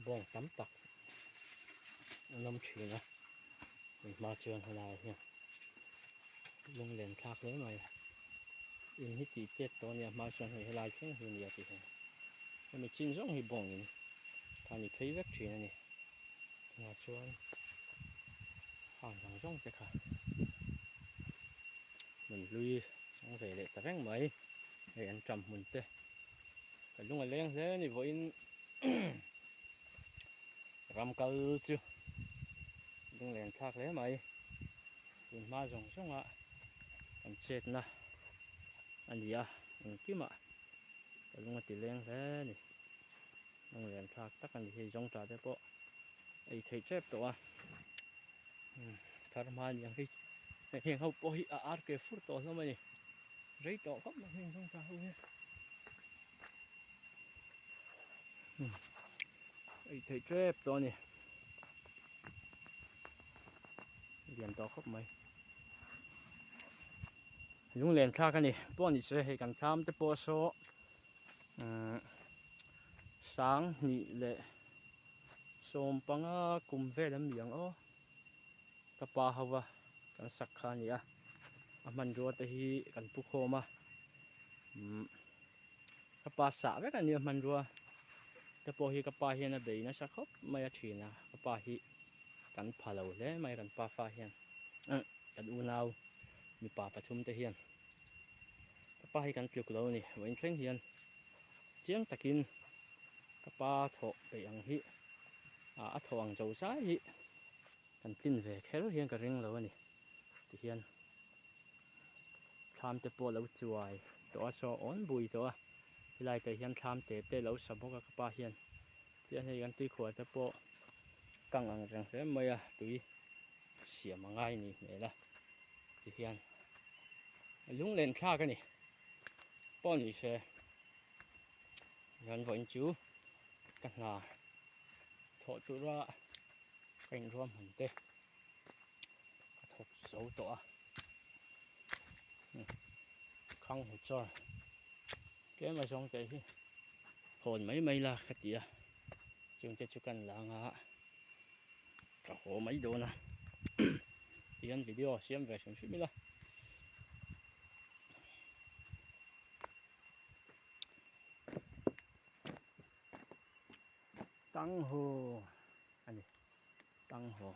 Bawng tam tak an awm thin a tun hma chuan helaiah hian lunglen thlak hle mai in hi tih tet tawh a nia hma chuan hei helai thleng hi a nia tih hian hemi chin zawng hi bawng in kha a ni phei vek thin a ni tunah chuan hang zawng zawng te kha hmun hlui chang ve leh ta reng mai hei an ṭam hmun te ka lung a leng hle a ni vawiin ram kal chu lunglen thlak hle mai tun hma zawng zawng a kan chetna a ni a engkimah ka lung a ti leng hle a ni lunglen thlak tak a ni hei zawng tah te pawh ei theih tep tawh a thar hma a ni ang hei heng ho pawh hi a ar ke fur tawh hlawm a ni rei tawh khawp mai heng zawng tah ho hi. Ei theih tep tawh a ni lian tawh khawp mai lunglen thlak a ni pawh ni se hei kan thlam te pawh saw umm sang hnih leh sawm panga kum vel an ni ang aw ka pa ho va kan sak kha a ni a a hmanrua te hi kan pu khawm a umm. Ka pa sah vek a nia hmanrua te pawh hi ka pa hian a bei nasa khawp mai a thin a ka pa hi kan pha lo hle mai kan pa fa hian kan unau mipa pathum te hian ka pa hi kan tluk lo a ni vawiin thleng hian chiang takin ka pa thawh peih ang hi a thawh ang zo zai hi kan tlin ve kher hian ka ring lo a ni tihian. Thlam te pawh a lo chuai tawh a saw awn bui tawh a helai te hian thlam te te lo sa bawk a ka pa hian tihian hei kan tuikhuah te pawh kang ang reng hle mai a tui siam a ngai ni hmel a tihian lunglen thlak a ni pawh ni se hian vawiin chu ka hna thawh tura ka inruam hman te. Ka thawk zo tawh a khang hu char tlem a zawng te hi hawn mai mai la ka ti a chung te chu kan la anga ka haw mai dawn a tihian video siam ve hrim hrim ila. Tangho a ni. Tangho.